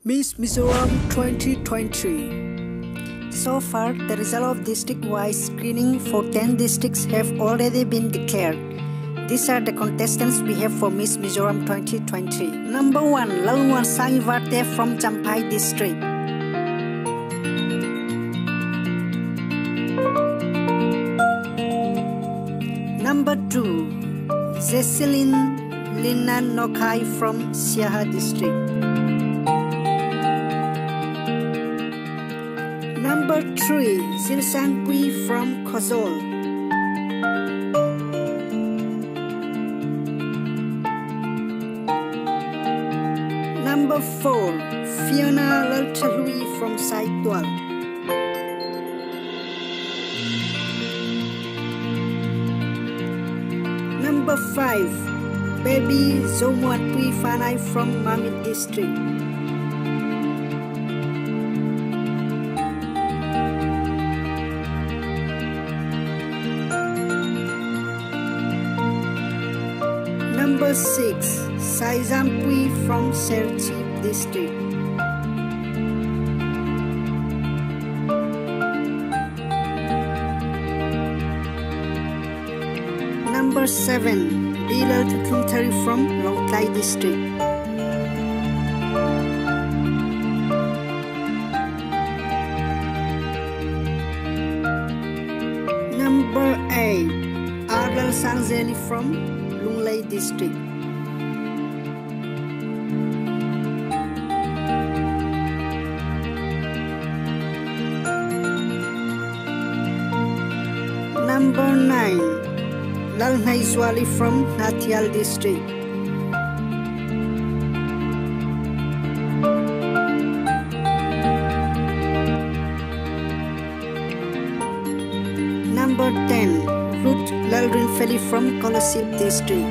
Miss Mizoram 2023. So far, the result of district-wise screening for 10 districts have already been declared. These are the contestants we have for Miss Mizoram 2023. Number 1, Lalmuansangi Varte from Champhai District. Number 2, Jesselyn Lina Nokai from Siaha District. Number 3, Zirsangpui from Khawzawl. Number 4, Fiona Lalthahlui from Saitual. Number 5, Baby Zomuanpuii Fanai from Mamit District. Number 6, Saizampui from Serchhip District. Number 7, Bilal Tutumtari from Lawngtlai District. Number 8, Arlal Sangzeli from Lunglei District. Number 9, Lalngaihzuali from Hnahthial District. Number 10, Ruth Lalrinfeli from Kolasib District.